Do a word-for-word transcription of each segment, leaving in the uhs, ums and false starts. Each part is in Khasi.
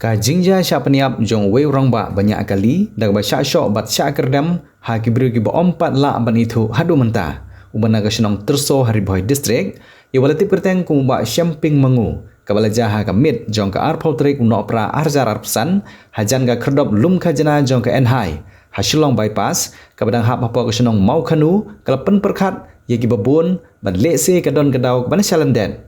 Ka jingjia shah pynïap jong uwei u rangbah ba ñiah kali da kaba shah shoh bad shah kyrdem ha ki briew kiba ym pat lah ban ithuh haduh mynta, uba na ka shnong Tyrso ha Ri Bhoi District, ïa uba la tip kyrteng kum u Bah Shemping Mangu, kaba la jia ha ka miet jong ka arphew tarik u Nohprah arhajar arphew san, hajan ka khyrdop lum khajna jong ka Enhai ha Shillong Bypass, kaba dang hap hapoh ka shnong Mawkhanu, ka la pynpyrkhat ïa kiba bun ban lehse ka don ka daw kaba na shalyndet.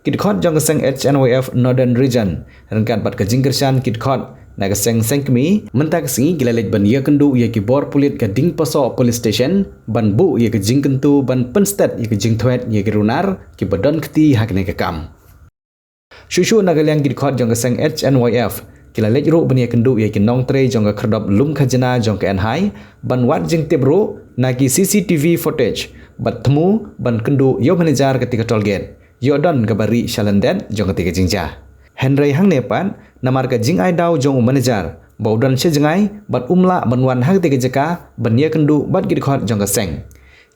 Ki dkhot jong ka seng H N Y F Northern Region, ryngkat bad ka jingkyrshan ki dkhot na ka seng seng kmie, mynta ka sngi ki la leit ban ïakynduh ïa ki bor pulit ka Diengpasoh Police Station ban buh ïa ka jingkyntu ban pynstet ïa ka jingthwet ïa ki runar kiba don kti ha kane ka kam. Shuh shuh na ka liang ki dkhot jong ka seng H N Y F ki la leit ruh ban ïakynduh ïa ki nongtrei jong ka khyrdop lum khajna jong ka Enhai ban wad jingtip ruh na ki C C T V footage bad thmu ban kynduh ïa u manager kata ka toll gate, ïoh don kaba rieh shalyndet jong kata ka jingjia. Hynrei hangne pat, namar ka jingai daw jong u manager ba u don sha jngai bad um lah ban wan ha kata ka jaka ban ïakynduh bad ki dkhot jong ka seng.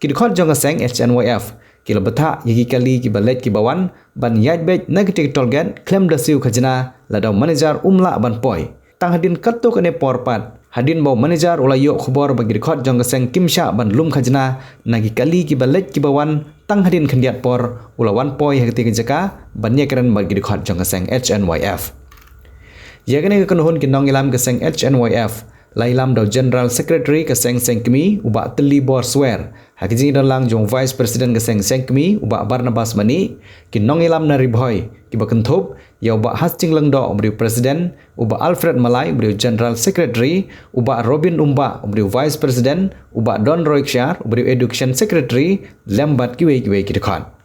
Ki dkhot jong ka seng H N Y F ki la bthah ïa ki kali kiba leit kiba wan ban ïaid beit na kata ka toll gate khlem da siew khajna, lada u manager um lah ban poi. Tang hadien katto katne por pat, hadien ba u manager u la ïoh khubor ba ki dkhot jong ka seng kim shah ban lum khajna na ki kali kiba leit kiba wan, tang hadien khyndiat por u la wan poi ha kata ka jaka ban ïakren bad ki dkhot jong ka seng H N Y F. Ïa kane ka kynhun ki nongïalam ka seng H N Y F la ïalam da u General Secretary ka seng seng kmie u Bah Tyllibor Swer, ha ka jingdon lang jong u Vice President ka seng seng kmie u Bah Barnabas Manih, ki nongïalam na Ri Bhoi kiba kynthup ïa u Bah Hasting Lyngdoh uba dei u President, u Bah Alfred Malai uba dei u General Secretary, u Bah Robin Umbah uba dei u Vice President, u Bah Don Roy Kshiar uba dei u Education Secretary, lem bad kiwei kiwei ki dkhot.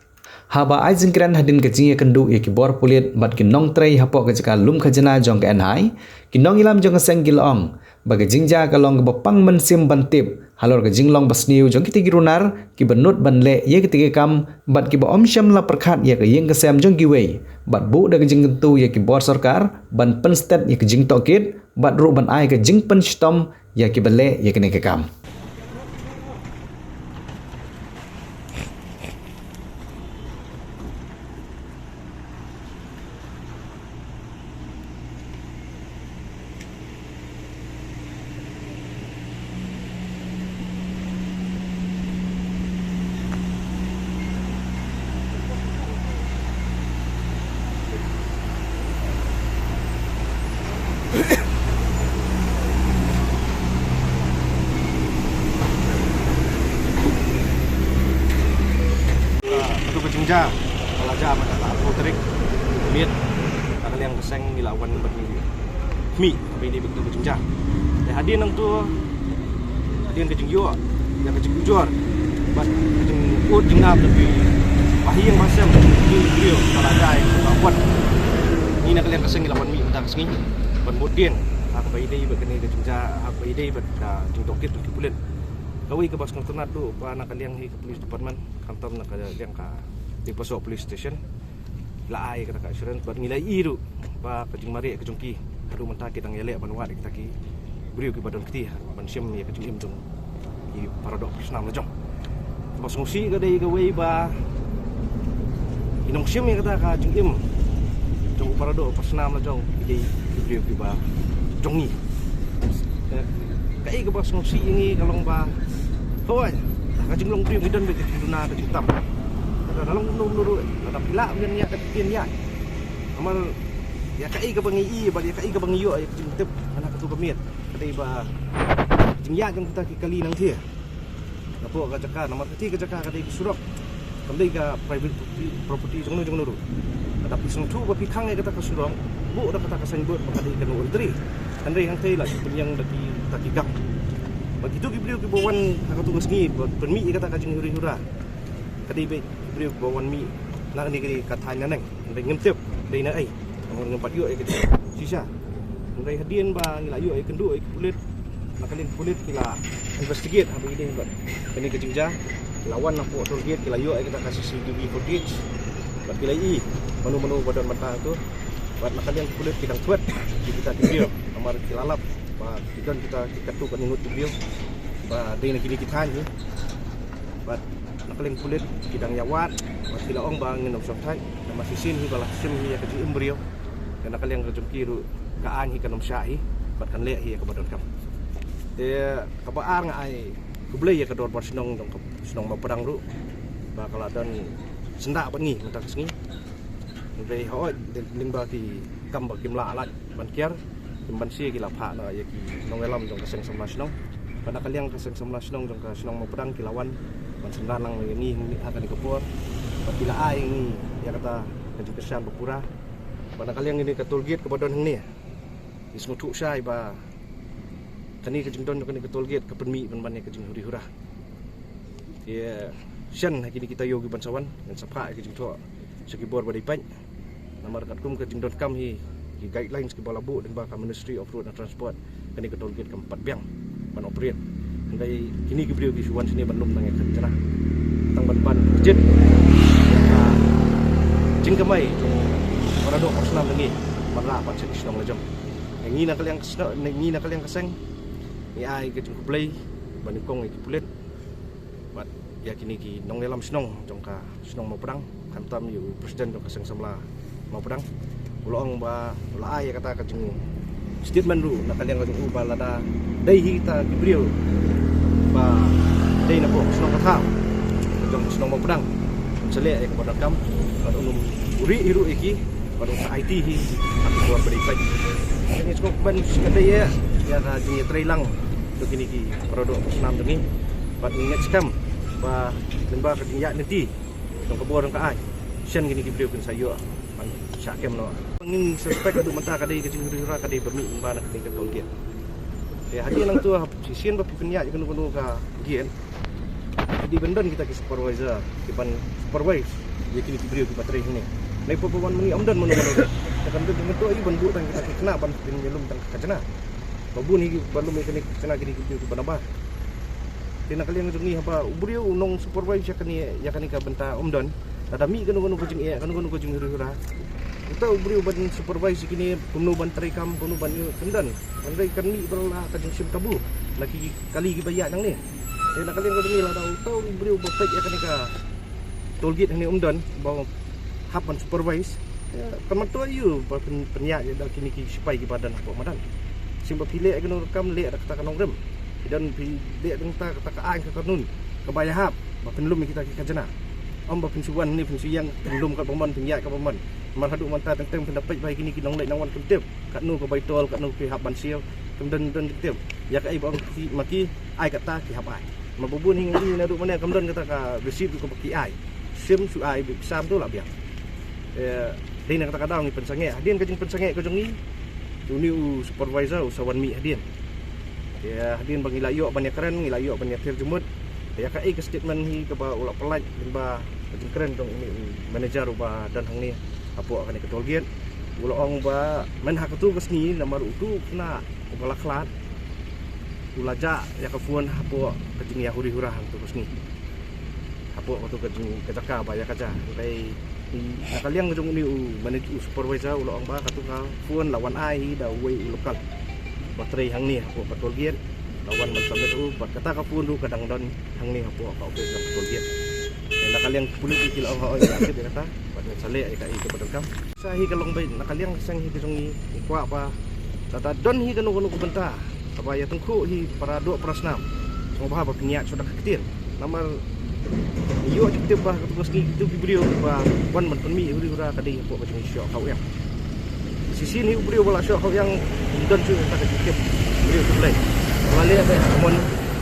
Haba ai jingkren hadien ka jingïakynduh ïa ki bor pulit bad ki nongtrei hapoh ka jaka lum khajna jong ka Enhai, ki nongïalam jong ka seng ki la ong ba ka jingjia ka long kaba pang mynsiem ban tip halor ka jinglong basniew jong kita ki runar kiba nud ban leh ïa kita ki kam bad kiba ym shym la pyrkhat ïa ka ïing ka sem jong kiwei, bad buh da ka jingkyntu ïa ki bor sorkar ban pynstet ïa ka jingtohkit bad ruh ban ai ka jingpynshitom ïa kiba leh ïa kane ka kam. Katu ka jingjia ka la jia mynta ka arphew tarik, miet, na ka liang ka seng ngi la wan bad ngi khmih, haba ïadei bad katu ka jingjia. Te hadien nangtu, hadien ka jingïoh ïa ka jingujor bad ka jingud jingnap na ki bahaïing bahasem, ki briew ba la jia ïa ka kot. Ngi na ka liang ka seng ngi la wan mih mynta ka sngi ban bud dien ha kaba ïadei bad kane ka jingjia, ha kaba ïadei bad ka jingtohkit jong ki pulit. Kawei kaba sngewtynnat duh ba na ka liang hi ka police department, khamtam na ka liang ka Diengpasoh Police Station, la ai kata ka assurance bad ngi la ïohi ruh ba ka jingmareh ka jong ki haduh mynta ki dang ïaleh ban wad ïa kita ki briew kiba don kti ban shim ïa ka jingim jong ki paradoh parsnam la jong. Kaba sngewsih ka dei kawei ba ki nongshim ïa kata ka jingim jong u paradoh parsnam la jong ki dei ki briew kiba jong ngi. Kaei kaba sngewsih ïa ngi ka long ba, hooid, ka jinglong briew ngi don bad ka jingduna ka jingtam. Lada long kumno kumno ruh, lada phi lah ban ïaid, phin ïaid. Namar ïa kaei kaba ngi ïohi bad ïa kaei kaba ngi ïoh ïa ka jingtip na katu ka miet ka dei ba jingïaid jong kita ki kali nangtei napoh ka jaka, namar kata ka jaka ka dei ka surok, kam dei ka private property, property jong no jong no ruh. Lada phi sngewthuh ba phi khang ïa kata ka surok, buh da kata ka signboard ba ka dei ka no entry. Hynrei hangtei la shu pynïeng da kita ki gang. Bad kitu ki briew kiba wan ha katu ka sngi ban pynmih ïa kata ka jinghuri hura, ka dei beit ki briew kiba wan mih na kane ka thaiñ nangne. Hynrei ngim tip dei na ei, namar ngim pat ïoh ïa ka jingshisha. Hynrei hadien ba ngi la ïoh ïakynduh ïa ki pulit, na ka liang ki pulit ki la investigate haba ïadei bad kane ka jingjia. Ki la wan napoh toll gate, ki la ïoh ïa kata ka C C T V footage bad ki la ïohi mano mano ba don bynta tu. Bad na ka liang ki pulit ki dang thwet ïa kita ki briew, namar ki la lap ba ki don kita ki katto katne ngut ki briew ba dei na kine ki thaiñ hi. Bad na ka liang ki pulit ki dang ïawad bad ki la ong ba ngin ym shong thait, namar shisien hi ba la shim hi ïa ka jingim briew. Te na ka liang ka jong ki ruh Ka aiñ hi kan ym shah hi bad kan leh hi ïa kaba donkam. Te kaba ar, nga ai khublei ïa ka dorbar shnong jong ka shnong Mawpdang ruh ba ka la don syndah bad ngi mynta ka sngi. Hynrei hooid, lyngba ki kam ba kim lah lait ban kiar, kim banse ki la phah noh ïa ki nongïalam jong ka seng samla shnong. Bad na ka liang ka seng samla shnong jong ka shnong Mawpdang ki la wan ban synran lang ïa ngi ha kane ka por. Bad ki la ai ïa ngi ïa kata ka jingkyrshan ba pura. Bad na ka liang kane ka toll gate kaba don hangne, ngi sngewthuh shai ba kane ka jingdon jong kane ka toll gate ka pynmih pynban ïa ka jinghuri hura. Te shen ha kine ki taïew kiban sa wan, ngan sa phah ïa ka jingthoh sha ki bor ba dei peit. Namar katkum ka jingdonkam hi, ki guidelines kiba la buh lyngba ka Ministry of Road and Transport, kane ka toll gate kam pat biang ban operate. Hynrei kine ki briew ki shu wan shane ban lum tang ïa ka khajna, tang ban ban budget ïa ka jingkamai jong para doh para snam jong ngi ban rah pat sha ki shnong la jong. Ngi na ka liang ka shnong, ngi na ka liang ka seng, ngi ai ka jingkhublei ba nyngkong ïa ki pulit bad ïa kine ki nongïalam shnong jong ka shnong Mawpdang, khamtam ïa u president jong ka seng samla Mawpdang. U la ong ba u la ai ïa kata ka jingstatement ruh na ka liang ka jong u ba lada dei hi kita ki briew ba dei na ka shnong ka thaw jong ka shnong Mawpdang, un sa leh ïa kaba donkam bad un ym rieh hi ruh ïa ki bad un sa aiti hi ha ki bor ba dei peit. Ngi sngewbha ban sngewthuh ïa ka jingïatreilang jong kine ki para doh para snam jong ngi bad ngi ngeit skhem ba lyngba ka jingïaid lynti jong ka bor jong ka aiñ, shen kine ki briew kin sa ïoh ban shah kem noh. Ngin suspect haduh mynta ka dei ka jinghuri hura ka dei ba mih lyngba na kane ka toll gate. Te hadien nangta hap shisien ba phi pynïaid ïa kano kano ka gate, ka dei ban don kita ki supervisor kiban supervise ïa kine ki briew kiba trei hangne. Nai pynban mynne ym don mano mano. Te kan don, kan don ïa ban buh tang kita ki khynnah ban pynïalum tang ka khajna. Ba bun hi ba lum ïa kane ka khajna kine ki briew kiba nabar. Te na ka liang jong ngi haba u briew u nong supervise ïa kane, ïa kane ka bynta ym don. Lada mih kano kano ka jingeh, kano kano ka jinghuri hura, uta u briew ban supervise ïa kine kumno ban treikam, kumno ban ïoh, kan don. Hynrei kan mih ba la ka jingshim kabu na ki kali kiba ïaid nangne. Te na ka liang ka jong ngi lada uta u briew ba peit ïa kane ka toll gate hangne um don ba hap ban supervise, ïa, kan myntoi ïa u ba pyn, pynïaid ïa da kine ki sipai kiba don hapoh madan. Shisien ba phi leh kano ka kam, leh da kata ka nongrim. Phi don phi leh da kata, kata ka aiñ ka kanun kaba ïahap ba pynlum ïa kita ki khajna. Ym ba phin shu wan hangne phin shu ïeng pynlum katba mon, pynïaid katba mon. Namar haduh mynta teng teng phin da peit ba ïa kine ki nongleit nongwan kim tip katno ka bai toll, katno ki hap ban siew. Kim don, don ki tip. Ïa kaei ba ong ki, ma ki ai kata ki hap ai. Ma ba bun hi ngi naduh mynne kam don kata ka receipt ruh kaba ki ai. Sim shu ai beit pisa tu la biang. Eh, dei na kata ka daw ngi pynsangeh. Hadien ka jingpynsangeh ka jong ngi, une u supervisor u sa wan mih hadien. Eh, hadien ba ngi la ïoh ban ïakren, ngi la ïoh ban ïathir jingmut. Ïa kaei ka statement hi kaba u la pyllait lyngba ka jingkren jong une u manager uba don hangne hapoh kane ka toll gate. U la ong ba myn ha katu ka sngi namar utu u khynnah uba la khlad u la jah ïa ka phone hapoh ka jingïahuri hura hangtu ka sngi. Hapoh katu ka jing, ka jaka ba ïa ka jah. Hynrei na ka liang jong une u manage, u supervisor u la ong ba katu ka phone la wan ai hi da uwei u local ba trei hangne hapoh ka toll gate. La wan ban submit u, bad kata ka phone ruh ka dang don hangne hapoh ka office jong ka toll gate. Na ka liang ki pulit ki la ong ha oi ka tip ïa kata bad ngan sa leh ïa kaei kaba donkam. Sa hi ka long beit na ka liang ka seng hi ka jong ngi, ngi kwah ba lada don hi kano kano ka bynta kaba ïatyngkhuh hi para doh para snam, sngewbha ba pynïaid shuh da ka ktien. Namar ngi ïoh jingtip ba katu ka sngi kitu ki briew ba wan ban pynmih huri hura ka dei hapoh ka jingshoh Khawïang. Shisien hi u briew ba la shoh Khawïang, um don shuh kata ka jingtip. Briew tu Blei ba la leh ba ha mon,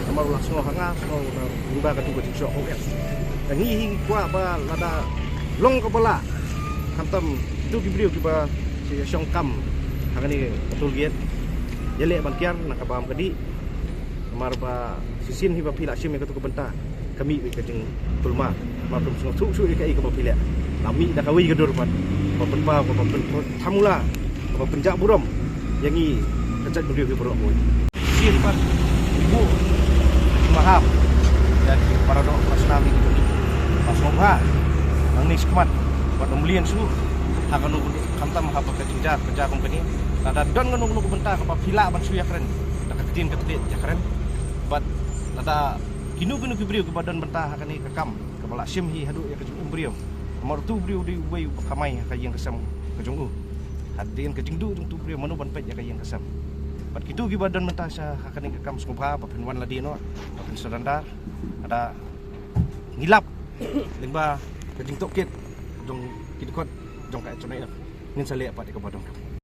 namar u la sngew ha nga, sngew na lyngba katu ka jingshoh Khawïang. Te ngi hi ngi kwah ba lada long kaba lah, khamtam kitu ki briew kiba shong kam ha kane ka toll gate, ïaleh ban kiar na ka bam ka dih. Namar ba shisien hi ba phi la shim ïa katu ka bynta ka mih beit ka jingkulmar. Namar phi sngewthuh shuh ïa kaei kaba phi leh. La mih da kawei ka dur pat kaba pynpaw, kaba pyntham ula, kaba pynjah burom ïa ngi ka jaitbynriew ki baroh kawei. Shisien pat u buh jingmaham ïa ki para doh para snam ïa ki, ba sngewbha nangne shakhmat bad ym lien shuh ha kano, khamtam ha ka jingjar ka jar company. Lada don kano kano ka bynta kaba phi lah ban shu ïakren da ka ktien ka tbit, ïakren. Bad lada kino kino ki briew kiba don bynta ha kane ka kam kaba la shim hi haduh ïa ka jingim briew, namar utu u briew u dei uwei uba kamai ha ka ïing ka sem ka jong u. Hadien ka jingduh jong utu u briew mano ban peit ïa ka ïing ka sem. Bad kito kiba don mynta sha ha kane ka kam sngewbha ba phin wan lade noh, ba phin surrender. Lada ngi lap lyngba ka jingtohkit jong ki dkhot jong ka H N I F, ngin sa leh pat ïa kaba donkam.